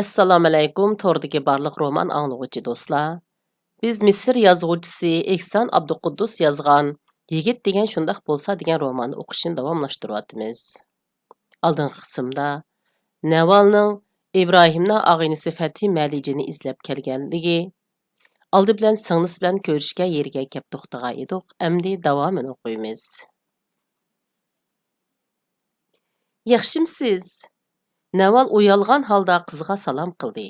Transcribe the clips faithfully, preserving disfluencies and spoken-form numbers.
ئەسسالامۇئەلەيكۇم، توردىكى بارلىق رومان ئاڭلىغۇچى دوستلار. بىز مىسىر يازغۇچىسى ئېھسان ئابدۇقۇددۇس يازغان يىگىت دېگەن شۇنداق بولسا دېگەن روماننى ئوقۇشنى داۋاملاشتۇرۇۋاتىمىز. ئالدىنقى قىسىمدا نەۋالنىڭ ئىبراھىمنىڭ ئاغىنىسى فەتھى مەلىجىنى ئىزدەپ كەلگەنلىكى، ئالدى بىلەن سىڭلىسى بىلەن كۆرۈشكەن يېرىگە كەپ توختىغان ئىدۇق، ئەمدى داۋامىنى ئوقۇيمىز. ياخشىمسىز؟ نەۋال ئۇيالغان ھالدا قىزغا سالام قىلدى.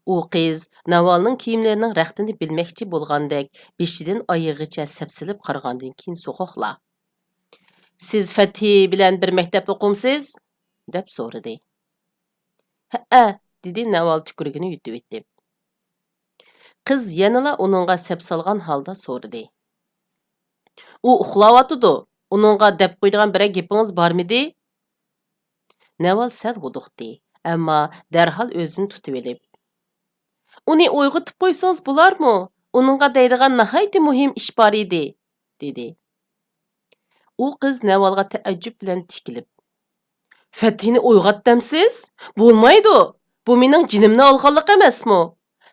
ئۇ قىز نەۋالنىڭ كىيىملىرىنىڭ رەختىنى بىلمەكچى بولغاندەك بېشىدىن ئايىغىغىچە سەپسېلىپ قارىغاندىن كېيىن سوغۇقلا، «سىز فەتھى بىلەن بىر مەكتەپتە ئوقۇمسىز؟» دەپ سورىدى. «ھەئە،» دېدى نەۋال تۈكرۈكىنى يۇتۇۋېتىپ. قىز يەنىلا ئۇنىڭغا سەپسالغان ھالدا سورىدى. «ئۇ ئۇخلاۋاتىدۇ. ئۇنىڭغا دەپ قويىدىغان بىرەر گېپىڭىز بارمىدى؟» نەۋال سەل ھودۇقتى، ئەمما دەرھال ئۆزىنى تۇتۇۋېلىپ، «ئۇنى ئويغىتىپ قويسىڭىز بولارمۇ؟ ئۇنىڭغا دەيدىغان ناھايىتى مۇھىم ئىش بار ئىدى،» دېدى. ئۇ قىز نەۋالغا تەئەججۈپ بىلەن تىكىلىپ، «فەتھىنى ئويغات دەمسىز؟ بولمايدۇ! بۇ مېنىڭ جېنىمنى ئالغانلىق ئەمەسمۇ؟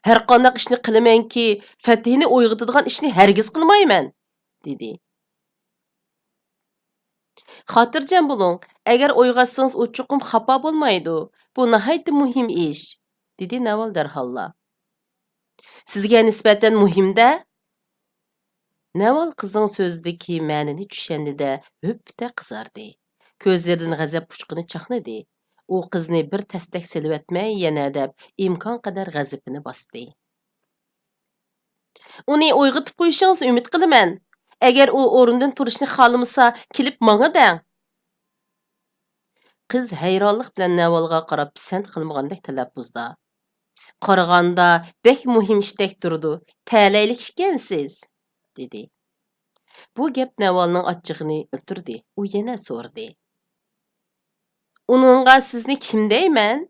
ھەرقانداق ئىشنى قىلىمەنكى، فەتھىنى ئويغىتىدىغان ئىشنى ھەرگىز قىلمايمەن،» دېدى. «خاتىرجەم بولۇڭ، ئەگەر ئويغاتسىڭىز ئۇ چوقۇم خاپا بولمايدۇ. بۇ ناھايىتى مۇھىم ئىش،» دېدى نەۋال دەرھاللا. «سىزگە نىسبەتەن مۇھىم-دە؟» نەۋال قىزنىڭ سۆزىدىكى مەنىنى چۈشەندى-دە، ھۈپپىدە قىزاردى. كۆزلىرىدىن غەزەپ ئۇچقۇنى چاقنىدى. ئۇ قىزنى بىر تەستەك سېلىۋەتمەي يەنە دەپ ئىمكانقەدەر غەزىپىنى باستى. «ئۇنى ئويغىتىپ قويۇشىڭىزنى ئۈمىد قىلىمەن. ئەگەر ئۇ ئورنىدىن تۇرۇشنى خالىمىسا، كېلىپ ماڭا دەڭ.» قىز ھەيرانلىق بىلەن نەۋالغا قاراپ پىسەنت قىلمىغاندەك تەلەپپۇزدا، «قارىغاندا بەك مۇھىم ئىشتەك تۇرىدۇ، تەلەيلىك ئىكەنسىز،» دېدى. بۇ گەپ نەۋالنىڭ ئاچچىقىنى ئۆلتۈردى. ئۇ يەنە سورىدى. «ئۇنىڭغا سىزنى كىم دەيمەن؟»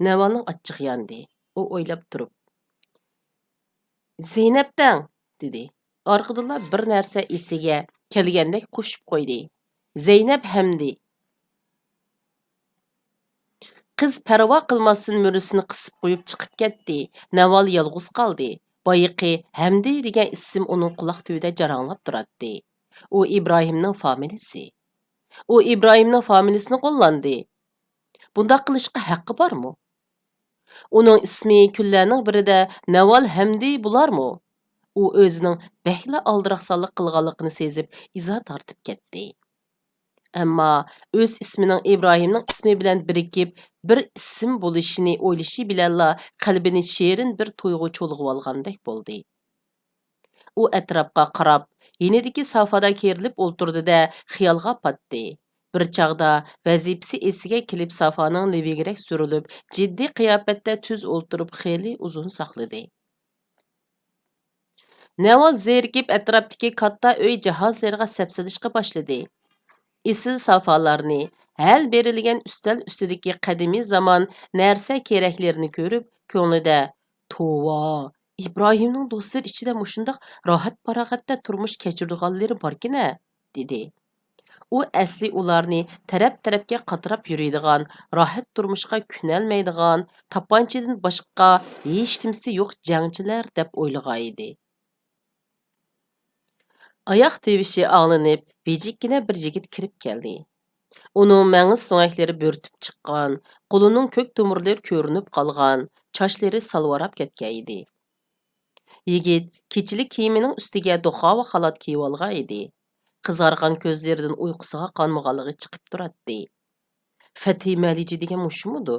نەۋالنىڭ ئاچچىقى ياندى. ئۇ ئويلاپ تۇرۇپ، «زەينەپ دەڭ» دېدى. ئارقىدىنلا بىر نەرسە ئېسىگە كەلگەندەك قوشۇپ قويدى، «زەينەپ ھەمدى.» قىز پەرۋا قىلماستىن مۈرىسىنى قىسىپ قويۇپ چىقىپ كەتتى. نەۋال يالغۇز قالدى. بايىقى ھەمدى دېگەن ئىسىم ئۇنىڭ قۇلاق تۈۋىدە جاراڭلاپ تۇراتتى. ئۇ ئىبراھىمنىڭ فامىلىسى. ئۇ ئىبراھىمنىڭ فامىلىسىنى قوللاندى. بۇنداق قىلىشقا ھەققى بارمۇ؟ ئۇنىڭ ئىسمى كۈنلەرنىڭ بىرىدە نەۋال ھەمدى بولارمۇ؟ ئۇ ئۆزىنىڭ بەكلا ئالدىراقسانلىق قىلغانلىقىنى سېزىپ ئىزا تارتىپ كەتتى. ئەمما ئۆز ئىسمىنىڭ ئىبراھىمنىڭ ئىسمى بىلەن بىرىكىپ بىر ئىسىم بولۇشىنى ئويلىشى بىلەنلا قەلبىنى شېرىن بىر تۇيغۇ چۇلغىۋالغاندەك بولدى. ئۇ ئەتراپقا قاراپ، يېنىدىكى سافادا كېرىلىپ ئولتۇردى-دە، خىيالغا پاتتى. بىر چاغدا ۋەزىپىسى ئېسىگە كېلىپ، سافانىڭ لېۋىگىرەك سۈرۈلۈپ، جىددىي قىياپەتتە تۈز ئولتۇرۇپ خېلى ئۇزۇن ساقلىدى. نەۋال زېرىكىپ ئەتراپتىكى كاتتا ئۆي جاھازلىرىغا سەپسېلىشقا باشلىدى. ئېسىل سافالارنى، ھەل بېرىلگەن ئۈستەل ئۈستىدىكى قەدىمىي زامان نەرسە كېرەكلىرىنى كۆرۈپ، كۆڭلىدە، «توۋا، ئىبراھىمنىڭ دوستلىرى ئىچىدە مۇشۇنداق راھەت-پاراغەتتە تۇرمۇش كەچۈرىدىغانلىرى باركىنە؟» دېدى. ئۇ ئەسلى ئۇلارنى تەرەپ-تەرەپكە قاتراپ يۈرىدىغان، راھەت تۇرمۇشقا كۆنەلمەيدىغان، تاپانچىدىن باشقا ھېچنېمىسى يوق جەڭچىلەر دەپ ئويلىغانىدى. ئاياق تىۋىشى ئاڭلىنىپ، ۋىجىككىنە بىر يىگىت كىرىپ كەلدى. ئۇنىڭ مەڭز سۆڭەكلىرى بۆرتۈپ چىققان، قولىنىڭ كۆك تومۇرلىرى كۆرۈنۈپ قالغان، چاچلىرى سالۋاراپ كەتكەن ئىدى. يىگىت كېچىلىك كىيىمىنىڭ ئۈستىگە دوخاۋا خالات كىيىۋالغان ئىدى. قىزارغان كۆزلىرىدىن ئۇيقۇسىغا قانمىغانلىقى چىقىپ تۇراتتى. فەتھى مەلىجى دېگەن مۇشۇمىدۇ؟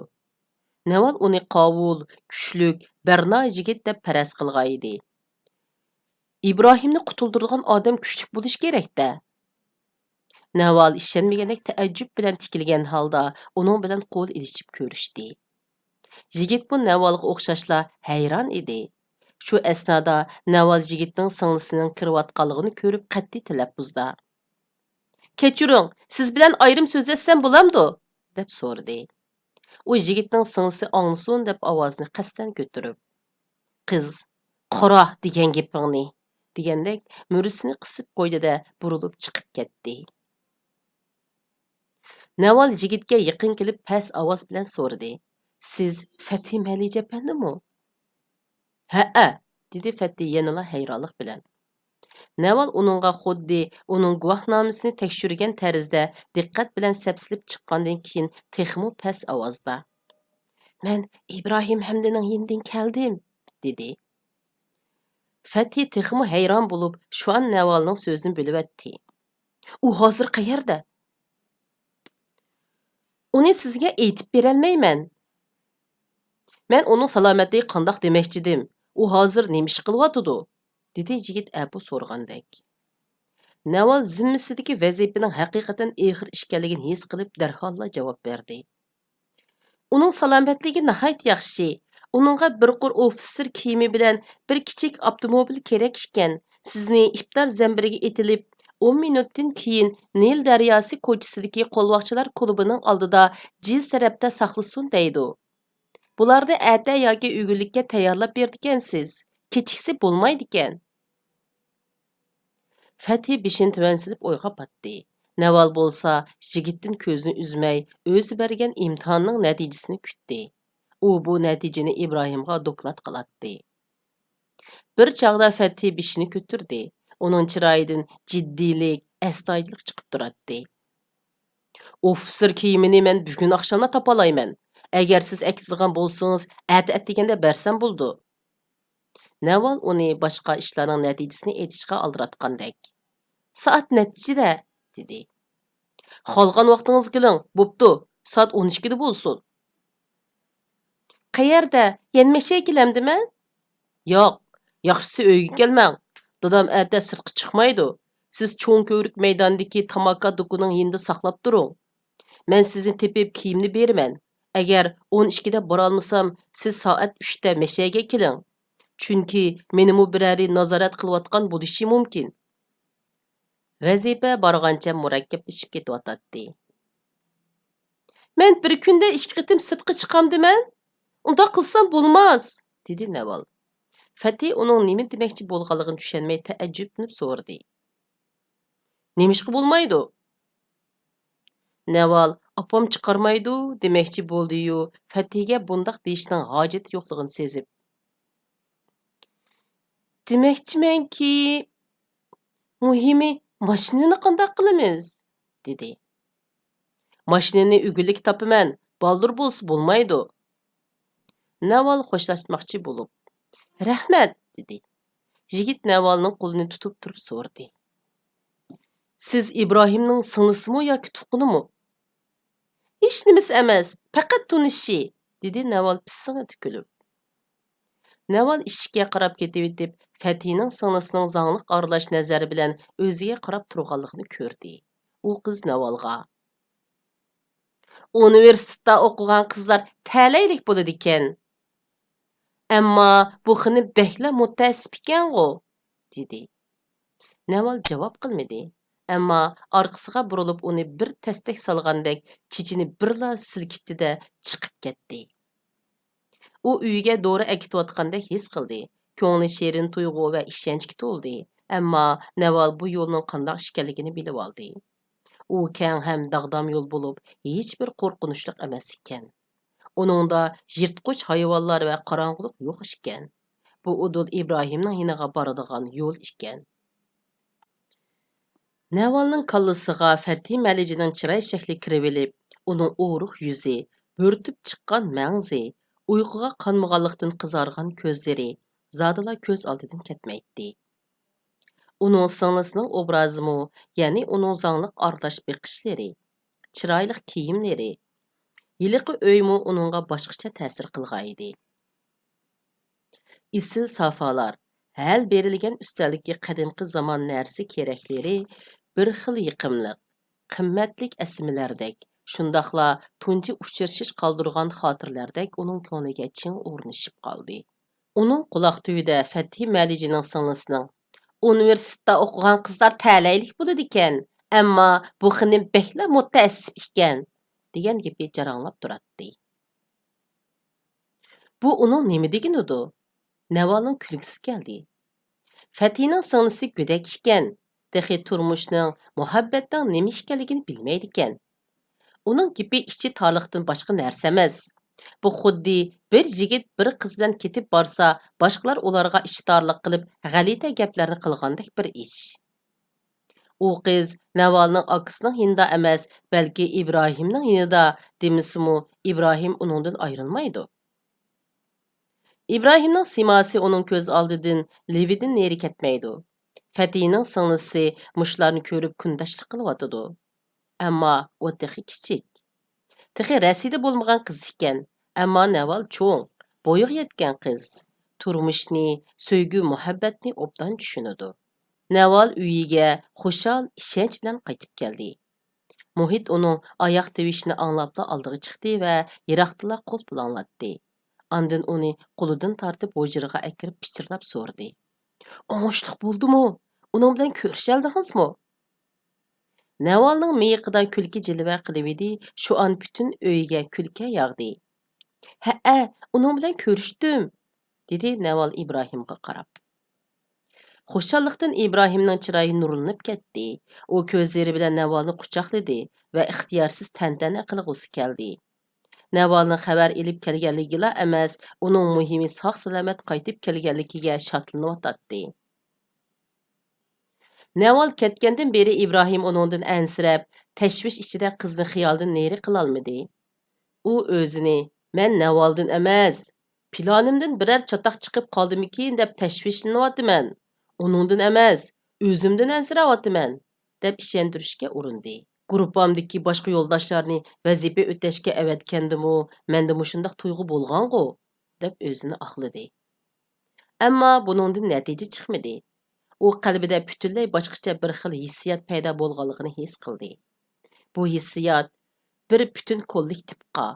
نەۋال ئۇنى قاۋۇل، كۈچلۈك، بەرنا يىگىت دەپ پەرەز قىلغان ئىدى. ئىبراھىمنى قۇتۇلدۇرىدىغان ئادەم كۈچلۈك بولۇشى كېرەك-دە. نەۋال ئىشەنمىگەندەك تەئەججۈپ بىلەن تىكىلگەن ھالدا ئۇنىڭ بىلەن قول ئېلىشىپ كۆرۈشتى. يىگىتمۇ نەۋالغا ئوخشاشلا ھەيران ئىدى. شۇ ئەسنادا نەۋال يىگىتنىڭ سىڭلىسىنىڭ كىرىۋاتقانلىقىنى كۆرۈپ قەتئىي تەلەپپۇزدا، «كەچۈرۈڭ، سىز بىلەن ئايرىم سۆزلەشسەم بولامدۇ؟» دەپ سورىدى. ئۇ يىگىتنىڭ سىڭلىسى ئاڭلىسۇن دەپ ئاۋازىنى قەستەن كۆتۈرۈپ، «قىز، قارا دېگەن گېپىڭنى!» دېگەندەك مۈرىسىنى قىسىپ قويدى-دە، بۇرۇلۇپ چىقىپ كەتتى. نەۋال يىگىتكە يېقىن كېلىپ پەس ئاۋاز بىلەن سورىدى، سىز فەتھى مەلىجە ئەپەندىمۇ؟ ھەئە، دېدى فەتھى يەنىلا ھەيرانلىق بىلەن. نەۋال ئۇنىڭغا خۇددى ئۇنىڭ گۇۋاھنامىسىنى تەكشۈرگەن تەرزدە دىققەت بىلەن سەپسېلىپ چىققاندىن كېيىن تېخىمۇ پەس ئاۋازدا، مەن ئىبراھىم ھەمدىنىڭ يېنىدىن كەلدىم، دېدى. فەتھى تېخىمۇ ھەيران بولۇپ، شۇئان نەۋالنىڭ سۆزىنى بۆلۈۋەتتى. ئۇ ھازىر قەيەردە؟ ئۇنى سىزگە ئېيتىپ بېرەلمەيمەن. مەن ئۇنىڭ سالامەتلىكى قانداق دېمەكچىدىم. ئۇ ھازىر نېمە ئىش قىلىۋاتىدۇ؟ دېدى يىگىت ئەپۇ سورىغاندەك. نەۋال زىممىسىدىكى ۋەزىپىنىڭ ھەقىقەتەن ئېغىر ئىكەنلىكىنى ھېس قىلىپ، دەرھاللا جاۋاب بەردى. ئۇنىڭ سالامەتلىكى ناھايىتى ياخشى. ئۇنىڭغا بىر قۇر ئوفىتسېر كىيىمى بىلەن بىر كىچىك ئاپتوموبىل كېرەك ئىكەن. سىزنى ئىپتار زەمبىرىگە ئېتىلىپ، ئون مىنۇتتىن كېيىن نىل دەرياسى كوچىسىدىكى قولۋاقچىلار كۇلۇبىنىڭ ئالدىدا جىز تەرەپتە ساقلىسۇن دەيدۇ. بۇلارنى ئەتە ياكى ئۆگۈنلۈككە تەييارلاپ بېرىدىكەنسىز. كېچىكسە بولمايدىكەن. فەتھى بېشىنى تۆۋەن سېلىپ ئويغا پاتتى. نەۋال بولسا يىگىتتىن كۆزىنى ئۈزمەي، ئۆزى بەرگەن ئىمتىھاننىڭ نەتىجىسىنى كۈتتى. ئۇ بۇ نەتىجىنى ئىبراھىمغا دوكلات قىلاتتى. بىر چاغدا فەتھى بېشىنى كۆتۈردى. ئۇنىڭ چىرايىدىن جىددىيلىك، ئەستايىدىللىق چىقىپ تۇراتتى. ئوفىتسېر كىيىمىنى مەن بۈگۈن ئاخشاملا تاپالايمەن. ئەگەر سىز ئەكېتىدىغان بولسىڭىز، ئەتە ئەتىگەندە بەرسەم بولىدۇ. نەۋال ئۇنى باشقا ئىشلارنىڭ نەتىجىسىنى ئېيتىشقا ئالدىراتقاندەك، سائەت نەچچىدە؟ دېدى. خالىغان ۋاقتىڭىزدا كېلىڭ، بوپتۇ، سائەت ئون ئىككىدە بولسۇن. قەيەردە؟ يەنە مەشەگە كېلەمدىمەن؟ ياق، ياخشىسى ئۆيگە كەلمەڭ. دادام ئەتە سىرتقا چىقمايدۇ. سىز چوڭ كۆۋرۈك مەيدانىدىكى تاماكا دۇكىنىنىڭ يېنىدا ساقلاپ تۇرۇڭ. مەن سىزنى تېپىپ كىيىمنى بېرىمەن. ئەگەر ئون ئىككىدە بارالمىسام، سىز سائەت ئۈچتە مەشەگە كېلىڭ. چۈنكى مېنىمۇ بىرەرى نازارەت قىلىۋاتقان بولۇشى مۇمكىن. ۋەزىپە بارغانچە مۇرەككەپلىشىپ كېتىۋاتاتتى. مەن بىر كۈندە ئىككى قېتىم سىرتقا چىقامدىمەن؟ ئۇنداق قىلسام بولماس، دېدى نەۋال. فەتھى ئۇنىڭ نېمە دېمەكچى بولغانلىقىنى چۈشەنمەي تەئەججۈپلىنىپ سورىدى. نېمىشقا بولمايدۇ؟ نەۋال ئاپام چىقارمايدۇ دېمەكچى بولدىيۇ، فەتھىگە بۇنداق دېيىشنىڭ ھاجىتى يوقلۇقىنى سېزىپ، دېمەكچىمەنكى، مۇھىمى ماشىنىنى قانداق قىلىمىز؟ دېدى. ماشىنىنى ئۆگۈنلۈككە تاپىمەن، بالدۇر بولسا بولمايدۇ. نەۋال خوشلاشماقچى بولۇپ، رەھمەت، دېدى. يىگىت نەۋالنىڭ قولىنى تۇتۇپ تۇرۇپ سورىدى. سىز ئىبراھىمنىڭ سىڭلىسىمۇ ياكى تۇغقىنىمۇ؟ ھېچنېمىسى ئەمەس، پەقەت تونۇشى، دېدى نەۋال پىسسىڭىدە كۈلۈپ. نەۋال ئىشىككە قاراپ كېتىۋېتىپ، فەتھىنىڭ سىڭلىسىنىڭ زاڭلىق ئارىلاش نەزەر بىلەن ئۆزىگە قاراپ تۇرغانلىقىنى كۆردى. ئۇ قىز نەۋالغا، ئۇنىۋېرسىتېتتا ئوقۇغان قىزلار تەلەيلىك بولىدىكەن. ئەمما بۇ خېنىم بەكلا مۇتەئەسسىپ ئىكەنغۇ، دېدى. نەۋال جاۋاب قىلمىدى، ئەمما ئارقىسىغا بۇرۇلۇپ ئۇنى بىر تەستەك سالغاندەك چېچىنى بىرلا سىلكىتتى-دە چىقىپ كەتتى. ئۇ ئۆيىگە دورا ئەكېتىۋاتقاندەك ھېس قىلدى. كۆڭلى شېرىن تۇيغۇ ۋە ئىشەنچكە تولدى. ئەمما نەۋال بۇ يولنىڭ قانداق ئىكەنلىكىنى بىلىۋالدى. ئۇ كەڭ ھەم داغدام يول بولۇپ، ھېچبىر قورقۇنچلۇق ئەمەس ئىكەن. ئۇنىڭدا يىرتقۇچ ھايۋانلار ۋە قاراڭغۇلۇق يوق ئىكەن. بۇ ئۇدۇل ئىبراھىمنىڭ يېنىغا بارىدىغان يول ئىكەن. نەۋالنىڭ كاللىسىغا فەتھى مەلىجىنىڭ چىراي شەكلى كىرىۋېلىپ، ئۇنىڭ ئورۇق يۈزى، بۆرتۈپ چىققان مەڭزى، ئۇيقۇغا قانمىغانلىقتىن قىزارغان كۆزلىرى زادىلا كۆز ئالدىدىن كەتمەيتتى. ئۇنىڭ سىڭلىسىنىڭ ئوبرازىمۇ، يەنى ئۇنىڭ زاڭلىق ئارىلاش بېقىشلىرى، چىرايلىق كىيىملىرى، ھېلىقى ئۆيمۇ ئۇنىڭغا باشقىچە تەسىر قىلغانىدى. ئېسىل سافالار، ھەل بېرىلگەن ئۈستەلدىكى قەدىمكى زامان نەرسە-كېرەكلىرى بىر خىل يېقىملىق، قىممەتلىك ئەسلىمىلەردەك، شۇنداقلا تۇنجى ئۇچرىشىش قالدۇرغان خاتىرىلەردەك ئۇنىڭ كۆڭلىگە چىڭ ئورنىشىپ قالدى. ئۇنىڭ قۇلاق تۈۋىدە فەتھى مەلىجىنىڭ سىڭلىسىنىڭ، ئۇنىۋېرسىتېتتا ئوقۇغان قىزلار تەلەيلىك بولىدىكەن، ئەمما بۇ خېنىم بەكلا مۇتەئەسسىپ ئىكەن، دېگەن گېپى جاراڭلاپ تۇراتتى. بۇ ئۇنىڭ نېمە دېگىنىدۇ؟ نەۋالنىڭ كۈلگۈسى كەلدى. فەتھىنىڭ سىڭلىسى گۆدەك ئىكەن، تېخى تۇرمۇشنىڭ، مۇھەببەتنىڭ نېمە ئىكەنلىكىنى بىلمەيدىكەن. ئۇنىڭ گېپى ئىچى تارلىقتىن باشقا نەرسە ئەمەس. بۇ خۇددى بىر يىگىت بىر قىز بىلەن كېتىپ بارسا، باشقىلار ئۇلارغا ئىشتارلىق قىلىپ، غەلىتە گەپلەرنى قىلغاندەك بىر ئىش. ئۇ قىز نەۋالنىڭ ئاكىسىنىڭ يېنىدا ئەمەس، بەلكى ئىبراھىمنىڭ يېنىدا دېمىسىمۇ، ئىبراھىم ئۇنىڭدىن ئايرىلمايدۇ. ئىبراھىمنىڭ سىيماسى ئۇنىڭ كۆز ئالدىدىن، لېۋىدىن نېرى كەتمەيدۇ. فەتىنىڭ سىڭلىسى مۇشۇلارنى كۆرۈپ كۈندەشلىك قىلىۋاتىدۇ. ئەمما ئۇ تېخى كىچىك. تېخى رەسىدە بولمىغان قىز ئىكەن. ئەمما نەۋال چوڭ، بويىغا يەتكەن قىز. تۇرمۇشنى، سۆيگۈ-مۇھەببەتنى ئوبدان چۈشىنىدۇ. نەۋال ئۆيىگە خۇشال، ئىشەنچ بىلەن قايتىپ كەلدى. مۇھىت ئۇنىڭ ئاياق تىۋىشىنى ئاڭلاپلا ئالدىغا چىقتى ۋە يىراقتىنلا قول پۇلاڭلاتتى. ئاندىن ئۇنى قولىدىن تارتىپ ھۇجرىغا ئەكىرىپ پىچىرلاپ سورىدى: «ئوڭۇشلۇق بولدىمۇ؟ ئۇنىڭ بىلەن كۆرۈشەلدىڭىزمۇ؟» نەۋالنىڭ مىيىقىدا كۈلكە جىلۋە قىلىۋىدى، شۇ ئان پۈتۈن ئۆيگە كۈلكە ياغدى. «ھەئە، ئۇنىڭ بىلەن كۆرۈشتۈم»، دېدى نەۋال ئىبراھىمغا قاراپ. خۇشاللىقتىن ئىبراھىمنىڭ چىرايى نۇرلىنىپ كەتتى. ئۇ كۆزلىرى بىلەن نەۋالنى قۇچاقلىدى ۋە ئىختىيارسىز تەنتەنە قىلغۇسى كەلدى. نەۋالنىڭ خەۋەر ئېلىپ كەلگەنلىكىگىلا ئەمەس، ئۇنىڭ مۇھىمى ساق-سالامەت قايتىپ كەلگەنلىكىگە شادلىنىۋاتاتتى. نەۋال كەتكەندىن بېرى ئىبراھىم ئۇنىڭدىن ئەنسىرەپ، تەشۋىش ئىچىدە قىزنى خىيالىدىن نېرى قىلالمىدى. ئۇ ئۆزىنى، «مەن نەۋالدىن ئەمەس، پىلانىمدىن بىرەر چاتاق چىقىپ قالدىمىكىن دەپ تەشۋىشلىنىۋاتىمەن. ئۇنىڭدىن ئەمەس، ئۆزۈمدىن ئەنسىرەۋاتىمەن» دەپ ئىشەندۈرۈشكە ئۇرۇندى. «گۇرۇپپامدىكى باشقا يولداشلارنى ۋەزىپە ئۆتەشكە ئەۋەتكەندىمۇ مەندە مۇشۇنداق تۇيغۇ بولغانغۇ؟» دەپ ئۆزىنى ئاقلىدى. ئەمما بۇنىڭدىن نەتىجە چىقمىدى. ئۇ قەلبىدە پۈتۈنلەي باشقىچە بىر خىل ھېسسىيات پەيدا بولغانلىقىنى ھېس قىلدى. بۇ ھېسسىيات بىر پۈتۈن كوللېكتىپقا،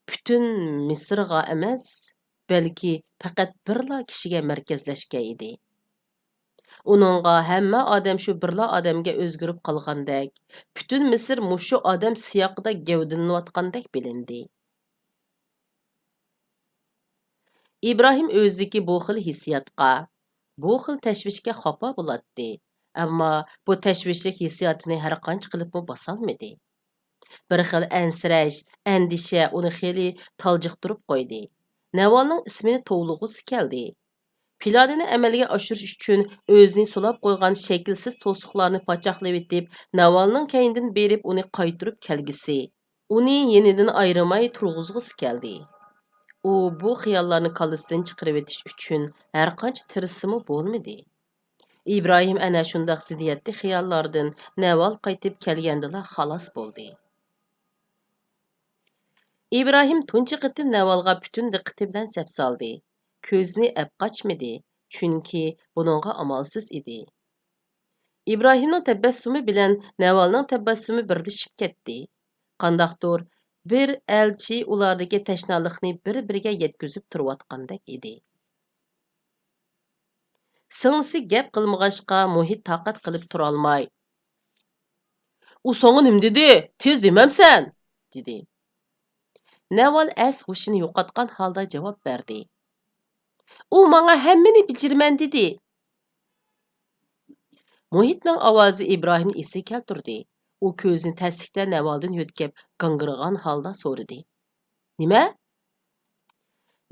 پۈتۈن مىسىرغا ئەمەس، بەلكى پەقەت بىرلا كىشىگە مەركەزلەشكەن ئىدى. ئۇنىڭغا ھەممە ئادەم شۇ بىرلا ئادەمگە ئۆزگىرىپ قالغاندەك، پۈتۈن مىسىر مۇشۇ ئادەم سىياقىدا گەۋدىلىنىۋاتقاندەك بىلىندى. ئىبراھىم ئۆزىدىكى بۇ خىل ھېسسىياتقا، بۇ خىل تەشۋىشكە خاپا بولاتتى. ئەمما بۇ تەشۋىشلىك ھېسسىياتىنى ھەرقانچە قىلىپمۇ باسالمىدى. بىر خىل ئەنسىرەش، ئەندىشە ئۇنى خېلى تالجىقتۇرۇپ قويدى. نەۋالنىڭ ئىسمىنى توۋلىغۇسى كەلدى. پىلانىنى ئەمەلگە ئاشۇرۇش ئۈچۈن ئۆزىنى سولاپ قويغان شەكىلسىز توسۇقلارنى پاچاقلىۋېتىپ، نەۋالنىڭ كەينىدىن بېرىپ ئۇنى قايتۇرۇپ كەلگۈسى، ئۇنى يېنىدىن ئايرىماي تۇرغۇزغۇسى كەلدى. ئۇ بۇ خىياللارنى كاللىسىدىن چىقىرىۋېتىش ئۈچۈن ھەرقانچە تىرىشسىمۇ بولمىدى. ئىبراھىم ئەنە شۇنداق زىددىيەتلىك خىياللاردىن نەۋال قايتىپ كەلگەندىلا خالاس بولدى. ئىبراھىم تۇنجى قېتىم نەۋالغا پۈتۈن دىققىتى بىلەن سەپسالدى. كۆزىنى ئەپ قاچمىدى، چۈنكى بۇنىڭغا ئامالسىز ئىدى. ئىبراھىمنىڭ تەبەسسۇمى بىلەن نەۋالنىڭ تەبەسسۇمى بىرلىشىپ كەتتى. قانداقتۇر بىر ئەلچى ئۇلاردىكى تەشنالىقنى بىر-بىرىگە يەتكۈزۈپ تۇرۇۋاتقاندەك ئىدى. سىڭلىسى گەپ قىلمىغاچقا، مۇھىت تاقەت قىلىپ تۇرالماي، «ئۇ ساڭا نېمە دېدى؟ تېز دېمەمسەن؟» دېدى. نەۋال ئەس-ھوشىنى يوقاتقان ھالدا جاۋاب بەردى، «ئۇ ماڭا ھەممىنى بېجىرىمەن دېدى.» مۇھىتنىڭ ئاۋازى ئىبراھىمنى ئېسىگە كەلتۈردى. ئۇ كۆزىنى تەسلىكتە نەۋالدىن يۆتكەپ، گاڭگىرىغان ھالدا سورىدى، «نېمە؟»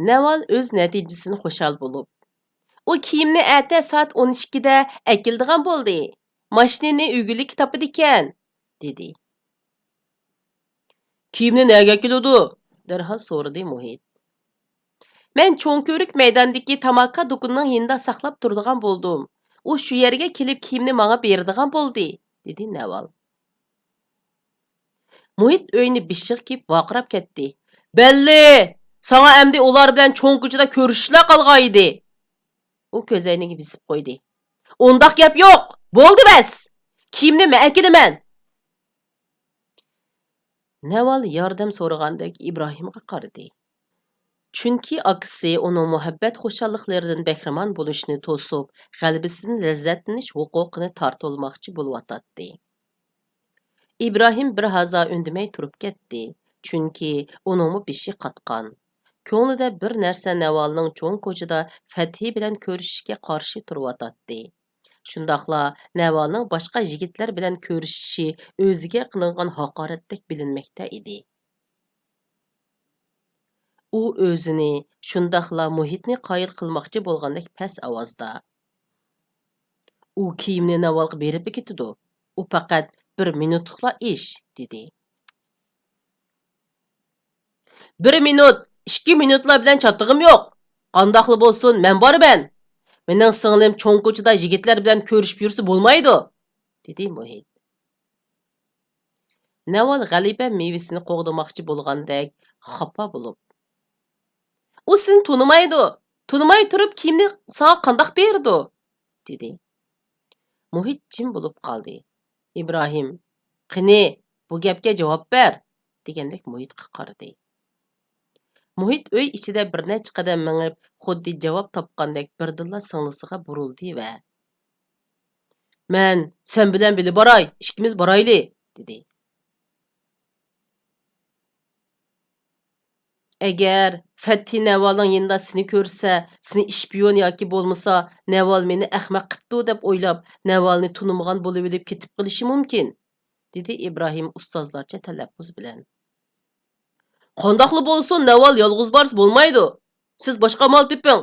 نەۋال ئۆز نەتىجىسىدىن خۇشال بولۇپ، «ئۇ كىيىمنى ئەتە سائەت ئون ئىككىدە ئەكېلىدىغان بولدى. ماشىنىنى ئۆگۈنلۈككە تاپىدىكەن» دېدى. «كىيىمنى نەگە ئەكېلىدۇ؟» دەرھال سورىدى مۇھىت. «مەن چوڭ كۆۋرۈك مەيدانىدىكى تاماكا دۇكىنىنىڭ يېنىدا ساقلاپ تۇرىدىغان بولدۇم. ئۇ شۇ يەرگە كېلىپ كىيىمنى ماڭا بېرىدىغان بولدى» دېدى نەۋال. مۇھىت ئۆينى بېشىغا كىيىپ ۋارقىراپ كەتتى. «بەللى! ساڭا ئەمدى ئۇلار بىلەن چوڭ كوچىدا كۆرۈشۈشلا قالغانىدى!» ئۇ كۆزەينىكىنى بېسىپ قويدى. «ئۇنداق گەپ يوق! بولدى بەس! كىيىمنى مەن ئەكېلىمەن!» نەۋال ياردەم سورىغاندەك ئىبراھىمغا قارىدى. چۈنكى ئاكىسى ئۇنىڭ مۇھەببەت خۇشاللىقلىرىدىن بەھرىمەن بولۇشنى توسۇپ، غەلىبىسىدىن لەززەتلىنىش ھوقۇقىنى تارتىۋالماقچى بولۇۋاتاتتى. ئىبراھىم بىر ھازا ئۈندىمەي تۇرۇپ كەتتى، چۈنكى ئۇنىڭمۇ بېشى قاتقان. كۆڭلىدە بىر نەرسە نەۋالنىڭ چوڭ كوچىدا فەتھى بىلەن كۆرۈشۈشكە قارشى تۇرۇۋاتاتتى. شۇنداقلا نەۋالنىڭ باشقا يىگىتلەر بىلەن كۆرۈشۈشى ئۆزىگە قىلىنغان ھاقارەتتەك بىلىنمەكتە ئىدى. ئۇ ئۆزىنى، شۇنداقلا مۇھىتنى قايىل قىلماقچى بولغاندەك پەس ئاۋازدا، «ئۇ كىيىمنى ناۋالغا بېرىپلا كېتىدۇ. ئۇ پەقەت بىر مىنۇتلۇقلا ئىش»، دېدى. «بىر مىنۇت، ئىككى مىنۇتلار بىلەن چاتىقىم يوق. قانداقلا بولسۇن، مەن بارىمەن. مېنىڭ سىڭلىم چوڭ كوچىدا يىگىتلەر بىلەن كۆرۈشۈپ يۈرسە بولمايدۇ»، دېدى مۇھىت. نەۋال غەلىبە مېۋىسىنى قوغدىماقچى بولغاندەك خاپا بولۇپ، «ئۇ سېنى تونۇمايدۇ. تونۇماي تۇرۇپ كىيىمنى ساڭا قانداق بېرىدۇ؟» دېدى. مۇھىت جىم بولۇپ قالدى. ئىبراھىم، «قېنى، بۇ گەپكە جاۋاب بەر!» دېگەندەك مۇھىتقا قارىدى. مۇھىت ئۆي ئىچىدە بىر نەچچە قەدەم مېڭىپ، خۇددى جاۋاب تاپقاندەك بىردىنلا سىڭلىسىغا بۇرۇلدى ۋە، «مەن سەن بىلەن بىللە باراي، ئىككىمىز بارايلى!» دېدى. «ئەگەر فەتھى نەۋالنىڭ يېنىدا سېنى كۆرسە، سېنى ئىشپىيون ياكى بولمىسا نەۋال مېنى ئەخمەق قىپتۇ دەپ ئويلاپ، نەۋالنى تونۇمىغان بولۇۋېلىپ كېتىپ قېلىشى مۇمكىن»، دېدى ئىبراھىم ئۇستازلارچە تەلەپپۇز بىلەن. «قانداقلا بولسۇن، نەۋال يالغۇز بارسا بولمايدۇ. سىز باشقا ئامال تېپىڭ.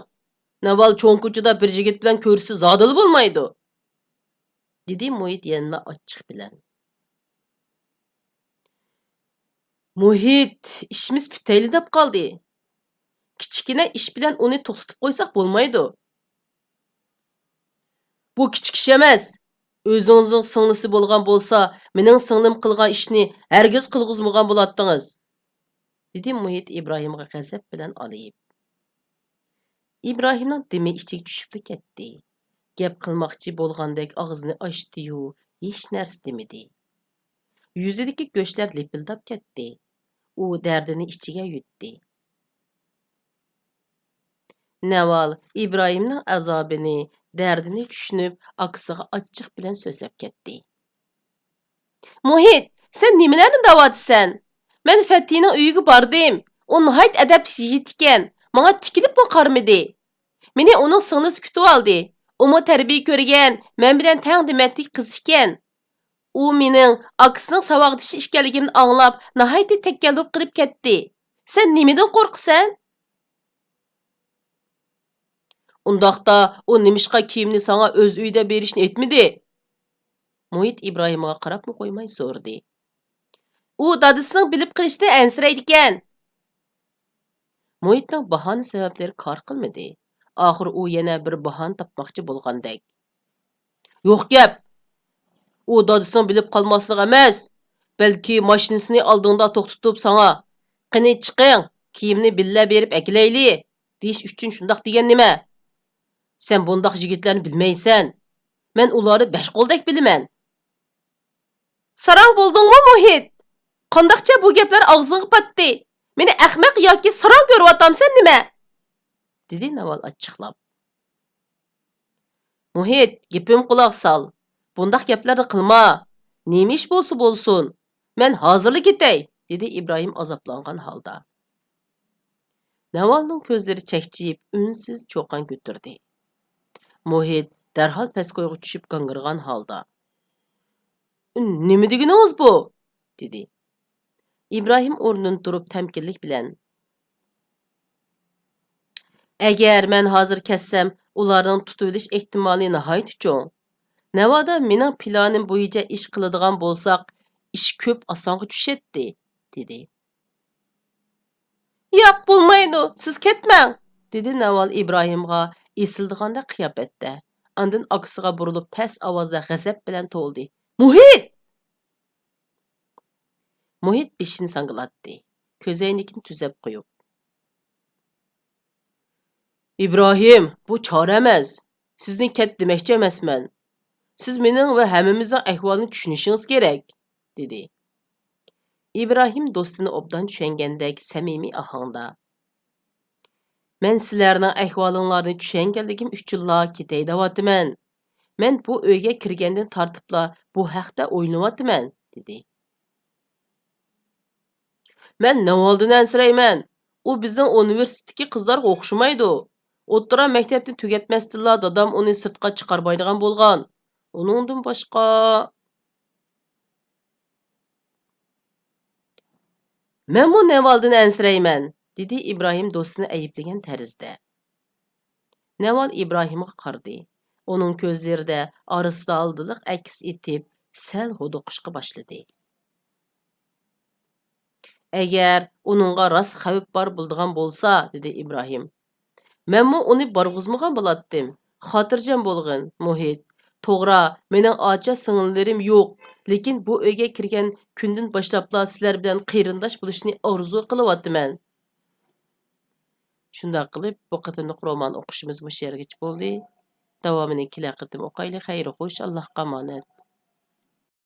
نەۋال چوڭ كوچىدا بىر يىگىت بىلەن كۆرۈشسە زادىلا بولمايدۇ»، دېدى مۇھىت يەنىلا ئاچچىق بىلەن. مۇھىت، ئىشىمىز پۈتەيلى دەپ قالدى. كىچىككىنە ئىش بىلەن ئۇنى توختىتىپ قويساق بولمايدۇ. بۇ كىچىك ئىش ئەمەس. ئۆزىڭىزنىڭ سىڭلىسى بولغان بولسا، مېنىڭ سىڭلىم قىلغان ئىشنى ھەرگىز قىلغۇزمىغان بولاتتىڭىز، دېدى مۇھىت ئىبراھىمغا غەزەپ بىلەن ئالىيىپ. ئىبراھىمنىڭ دېمى ئىچىگە چۈشۈپلا كەتتى. گەپ قىلماقچى بولغاندەك ئاغزىنى ئاچتى-يۇ، ھېچ نەرسە دېمىدى. يۈزىدىكى گۆشلەر لىپىلداپ كەتتى. ئۇ دەردىنى ئىچىگە يۇتتى. نەۋال ئىبراھىمنىڭ ئازابىنى، دەردىنى چۈشىنىپ، ئاكىسىغا ئاچچىق بىلەن سۆزلەپ كەتتى. مۇھىت، سەن نېمىلەرنى دەۋاتىسەن؟ مەن فەتھىنىڭ ئۆيىگە باردىم. ئۇ ناھايىتى ئەدەپلىك يىگىت ئىكەن. ماڭا تىكىلىپمۇ قارىمىدى. مېنى ئۇنىڭ سىڭلىسى كۈتۈۋالدى. ئۇمۇ تەربىيە كۆرگەن، مەن بىلەن تەڭ دېمەتلىك قىز ئىكەن. ئۇ مېنىڭ ئاكىسىنىڭ ساۋاقدىشى ئىكەنلىكىمنى ئاڭلاپ، ناھايىتى تەكەللۇپ قىلىپ كەتتى. سەن نېمىدىن قورقىسەن؟ ئۇنداقتا ئۇ نېمىشقا كىيىمنى ساڭا ئۆز ئۆيىدە بېرىشنى ئېيتمىدى؟ مۇھىت ئىبراھىمغا قاراپمۇ قويماي سورىدى. ئۇ دادىسىنىڭ بىلىپ قېلىشىدىن ئەنسىرەيدىكەن. مۇھىتنىڭ باھانە سەۋەبلىرى كار قىلمىدى. ئاخىرى ئۇ يەنە بىر باھانە تاپماقچى بولغاندەك. يوق گەپ! ئۇ دادىسىنىڭ بىلىپ قالماسلىقى ئەمەس، بەلكى ماشىنىسىنى ئالدىڭدا توختىتىپ ساڭا، «قېنى چىقىڭ، كىيىمنى بىللە بېرىپ ئەكېلەيلى» دېيىش ئۈچۈن شۇنداق دېگەن نېمە؟ سەن بۇنداق يىگىتلەرنى بىلمەيسەن. مەن ئۇلارنى بەش قولدەك بىلىمەن. ساراڭ بولدۇڭمۇ، مۇھىت؟ قانداقچە بۇ گەپلەر ئاغزىڭغا پاتتى؟ مېنى ئەخمەق ياكى ساراڭ كۆرۈۋاتامسەن نېمە؟ دېدى ناۋال ئاچچىقلاپ. مۇھىت، گېپىمگە قۇلاق سال. بۇنداق گەپلەرنى قىلما. نېمە ئىش بولسا بولسۇن. مەن ھازىرلا كېتەي، دېدى ئىبراھىم ئازابلانغان ھالدا. ناۋالنىڭ كۆزلىرى چەكچىيىپ، ئۈنسىز چۇقان كۆتۈردى. مۇھىت دەرھال پەسكويغا چۈشۈپ گاڭگىرىغان ھالدا، نېمە دېگىنىڭىز بۇ؟ دېدى. ئىبراھىم ئورنىدىن تۇرۇپ تەمكىنلىك بىلەن، ئەگەر مەن ھازىر كەتسەم، ئۇلارنىڭ تۇتۇۋېلىش ئېھتىمالى ناھايىتى چوڭ. ناۋادا مېنىڭ پىلانىم بويىچە ئىش قىلىدىغان بولساق، ئىش كۆپ ئاسانغا چۈشەتتى، دېدى. ياق، بولمايدۇ، سىز كەتمەڭ، دېدى ناۋال ئىبراھىمغا ئېسىلىدىغاندەك قىياپەتتە. ئاندىن ئاكىسىغا بۇرۇلۇپ پەس ئاۋازدا غەزەپ بىلەن توۋلىدى. مۇھىت! مۇھىت بېشىنى ساڭگىلاتتى. كۆزەينىكىنى تۈزەپ قويۇپ. ئىبراھىم، بۇ چارە ئەمەس. سىزنى كەت دېمەكچى ئەمەسمەن. سىز مېنىڭ ۋە ھەممىمىزنىڭ ئەھۋالىنى چۈشىنىشىڭىز كېرەك، دېدى. ئىبراھىم دوستىنى ئوبدان چۈشەنگەندەك سەمىمىي ئاھاڭدا. مەن سىلەرنىڭ ئەھۋالىڭلارنى چۈشەنگەنلىكىم ئۈچۈنلا كېتەي دەۋاتىمەن. مەن بۇ ئۆيگە كىرگەندىن تارتىپلا بۇ ھەقتە ئويلىنىۋاتىمەن، دېدى. مەن ناۋالدىن ئەنسىرەيمەن. ئۇ بىزنىڭ ئۇنىۋېرسىتېتتىكى قىزلارغا ئوخشىمايدۇ. ئوتتۇرا مەكتەپنى تۈگەتمەستىنلا دادام ئۇنى سىرتقا چىقارمايدىغان بولغان. ئۇنىڭدىن باشقا، مەنمۇ ناۋالدىن ئەنسىرەيمەن. دېدى ئىبراھىم دوستىنى ئەيىبلىگەن تەرزدە. نەۋال ئىبراھىمغا قارىدى. ئۇنىڭ كۆزلىرىدە ئارىسالدىلىق ئەكس ئېتىپ، سەل ھودۇقۇشقا باشلىدى. ئەگەر ئۇنىڭغا راست خەۋپ بار بولىدىغان بولسا، دېدى ئىبراھىم، مەنمۇ ئۇنى بارغۇزمىغان بولاتتىم. خاتىرجەم بولغىن، موھىت. توغرا، مېنىڭ ئاچا سىڭىللىرىم يوق، لېكىن بۇ ئۆيگە كىرگەن كۈندىن باشلاپلا سىلەر بىلەن قېرىنداش بولۇشنى ئارزۇ قىلىۋاتىمەن. شۇنداق قىلىپ، بۇ قېتىملىق رومان ئوقۇشىمىز مۇشۇ يەرگىچە بولدى. داۋامىنى كېلەر قېتىم ئوقايلى. خەير خوش، ئاللاھقا ئامانەت.